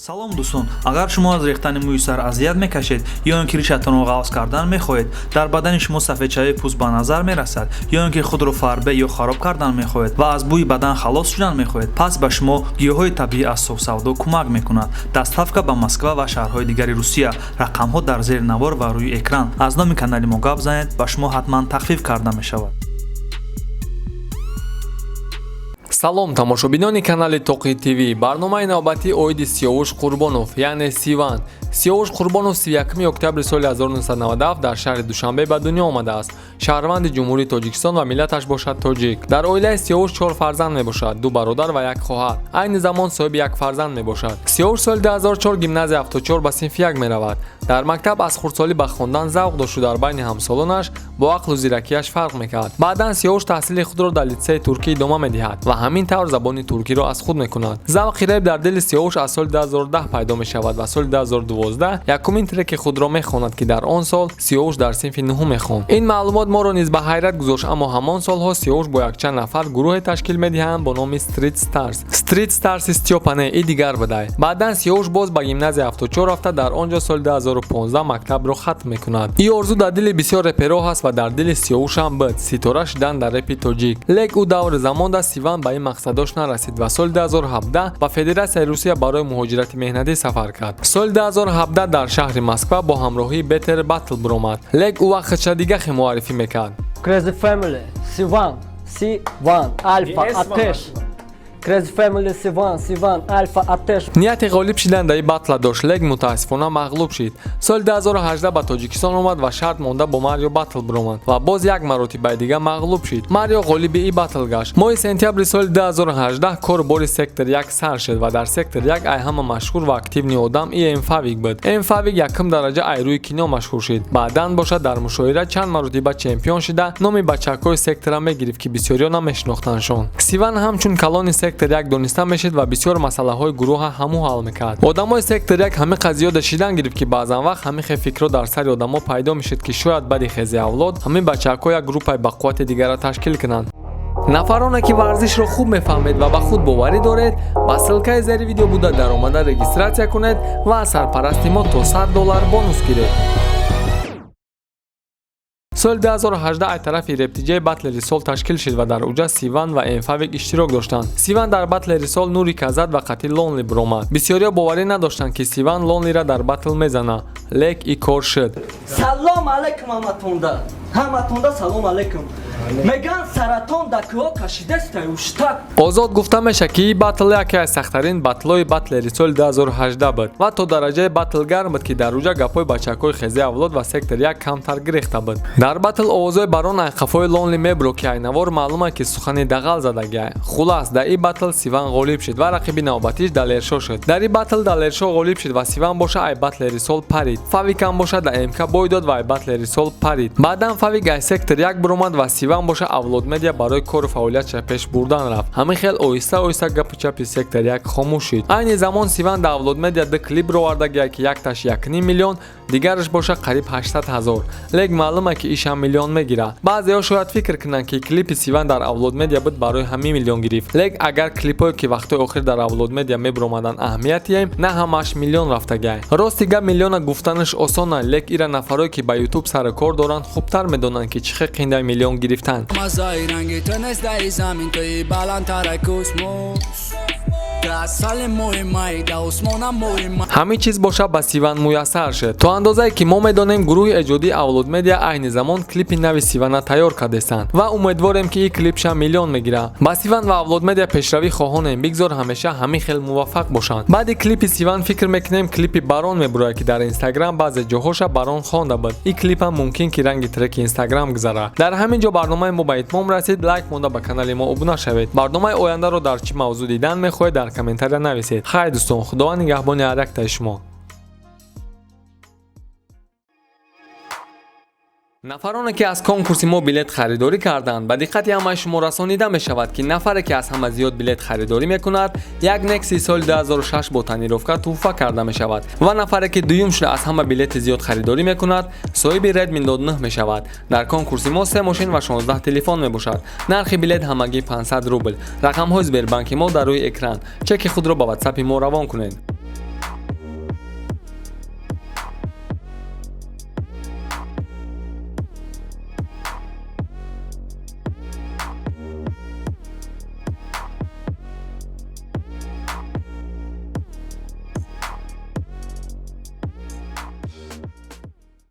Салом, дӯстон! Агар шумо аз рехтани мӯи сар азият мекашед ё ин ки ришатонро ғафз кардан мехоҳед, дар бадани шумо сафедшавии пӯст ба назар мерасад, ё ин ки худро фарбе ё хароб кардан мехоҳед ва аз бӯи бадан халос шудан мехоҳед, пас ба шумо гиёҳҳои табиӣ аз Софсавдо кӯмак мекунад. Доставка ба Москва ва шаҳрҳои дигари Русия. Рақамҳо дар зери навор ва рӯи экран. Аз номи канали мо гап занед, ба шумо ҳатман тахфиф карда мешавад. Салом, тамошобинони канали Тоқи ТВ. Барномаи навбатӣ оиди Сиёвуш Қурбонов, яъне Сиван. Сиёвуш Қурбонов 31 октябри соли 1997 дар шаҳри Душанбе ба дунё омадааст. Шаҳрванди Ҷумҳурии Тоҷикистон ва миллаташ бошад тоҷик. Дар оилаи Сиёвуш чор фарзанд мебошад: ду бародар ва як хоҳар. Айни замон соҳиби як фарзанд мебошад. Сиёвуш соли 2004 гимназия 74 ба синфи як меравад. Дар мактаб аз хурдсолӣ ба хондан завқ дошту дар байни ҳамсолонаш бо ақлу зиракиаш фарқ мекард. Баъдан Сиёвуш таҳсили худро дар литсеи туркӣ идома медиҳад ва ҳамин тавр забони туркиро аз худ мекунад. Завқи реп дар дили Сиёвуш аз соли 2010 пайдо мешавад ва соли 2012 якумин треки худро мехонад, ки дар он сол Сиёвуш дар синфи нуҳум мехонд. Ин маълумот моро низ ба ҳайрат гузошт, аммо ҳамон солҳо Сиёвуш бо якчанд нафар гурӯҳе ташкил медиҳанд бо номи Street Stars. Street Stars Стёпане и дигар будай. Баъдан Сиёвуш боз ба гимназия 74 рафта, дар он ҷо соли 2015 мактабро хатм мекунад. Ин орзу дар дили бисёр реперҳо ҳаст ва дар дили Сиёвуш ҳам буд: ситора шудан дар репи тоҷик. Лек ӯ даври замонда Сиван ба ин мақсадош нарасид ва соли 2017 ба Федератсияи Русия барои муҳоҷирати меҳнатӣ сафар кард. Соли 2017 дар шаҳри Москва бо ҳамроҳии Бетер батл биромад, лек ӯ вақтша дигахе муаррифӣ мекард. Crazy Family, Sivan, Sivan, Alpha, Ateş. Crazy Family, Sivan, Sivan, Alpha, Ateş. Нияти ғолиб шидан дар ин батла дошт, лек мутаассифона мағлуб шид. Соли 2018 ба Тоҷикистон омад ва шарт монда бо Марио батл биромад ва боз як маротибаи дига мағлуб шид. Марио ғолиби ин батл гашт. Моҳи сентябри соли 2018 кору бори Сектор як сар шуд ва дар Сектор як ай ҳама машҳур ва активный одам и Эмфавик буд. Эмфавик якум дараҷа ай рӯи кино машҳур шид, баъдан бошад дар мушоира чанд маротиба чемпион шида, номи бачакҳои сектора мегирифт, ки бисёриҳо намешинохтандшон. Сиван ҳамчун калони Сектор як дониста мешид ва бисёр масъалаҳои гурӯҳа ҳамӯ ҳал мекард. Одамои Сектор як ҳамин қад зиёда шидан гирифт, ки баъзан вақт ҳамин хел фикрҳо дар сари одамо пайдо мешид, ки шояд баъди хези авлод ҳамин бачакҳо як группаи бақуввати дигара ташкил кунанд. Нафароне ки варзишро хуб мефаҳмед ва ба худ боварӣ доред, ба ссылкаи зери видео буда даромада регистрация кунед ва аз сарпарасти мо то 100 доллар бонус гиред. Соли 2018 ай тарафи Рептиҷаи батлери сол ташкил шид ва дар уҷа Сиван ва Эмфавик иштирок доштанд. Сиван дар батлери сол Нури Казад ва қатил Лонли биромад. Бисёриҳо боварӣ надоштанд, ки Сиван Лонлира дар батл мезана, лек и кор шуд. Салом алейкум ҳаматонда. Ҳаматонда салом алейкум. Меган саратон да кӯҳо кашидестай уштак. Озод гуфта мешавад, ки ин батл яке аз сахттарин батлҳои батлери соли 2018 буд ва то дараҷаи батл гарм буд, ки дар уҷа гапҳои бачакҳои хези авлод ва Сектор як камтар гирехта буд. Дар батл овозҳои барон айқафои Лонли мебуро, ки айнавор маълума, ки сухани дағал задагиай. Хулас, дар ин батл Сиван ғолиб шуд ва рақиби навбатиш Далершо шуд. Дар ин батл Далершо ғолиб шуд ва Сиван боша ай батлери сол парид. Фавикам боша дар МК бой дод ва ай батлери сол парид. Баъдан Фавик ай Сектор як биромад ва Сиван боша Авлод Медиа барои кору фаъолиятша пеш бурдан рафт. Ҳамин хел оҳиста оҳиста гапу чапи Сектор як хомӯш шуд. Айни замон Сиван дар Авлод Медиа ду клип бировардагия, ки якташ 1,5 миллион, дигараш боша қариб 800 ҳазор, лек маълума, ки ишам миллион мегирад. Баъзеҳо шояд фикр кунанд, ки клипи Сиван дар Авлод Медиа буд, барои ҳамин миллион гирифт. Лек агар клипҳое, ки вақтҳои охир дар Авлод Медиа мебиромаданд, аҳамият диҳем, на ҳамааш миллион рафтагиай. Рости гап, миллиона гуфтанаш осона, лек ира нафарое, ки ба Ютуб сару кор доранд, хубтар медонанд, ки чӣ хел қиндай миллион гирифтан. Мазаи ранги ту нест дар замин, туи баландтар космос. Ҳамин чиз боша ба Сиван муяссар шуд. То андозае ки мо медонем, гурӯҳи эҷодии Авлод Медиа айни замон клипи нави Сивана тайёр кардестанд ва умедворем, ки ин клипша миллион мегирад. Ба Сиван ва Авлод Медиа пешравӣ хоҳонем, бигзор ҳамеша ҳамин хел муваффақ бошанд. Баъди клипи Сиван фикр мекунем, клипи Барон мебурояд, ки дар Инстаграм баъзе ҷоҳоша Барон хонда буд. Ин клипам мумкин, ки ранги треки Инстаграм гузарад. Дар ҳамин ҷо барномаи мо ба итмом расид. Лайк монда, ба канали мо обуна шавед. Барномаи ояндаро дар чӣ мавзӯъ дидан мехоҳед, дар комментария нависед. Хайр, дӯстон, Худованд нигаҳбони ҳар яктаи шумо. Нафароне, ки аз конкурси мо билет харидорӣ карданд, ба диққати ҳамаи шумо расонида мешавад, ки нафаре, ки аз ҳама зиёд билет харидорӣ мекунад, як Некси соли 2006 бо тонировка тӯҳфа карда мешавад ва нафаре, ки дуюм шуда аз ҳама билети зиёд харидорӣ мекунад, соҳиби Redmi Note 9 мешавад. Дар конкурси мо се мошин ва 16 телефон мебошад. Нархи билет ҳамагӣ 500 рубл. Рақамҳои Сбербанки мо дар рӯи экран. Чеки худро ба ватсапи мо равон кунед.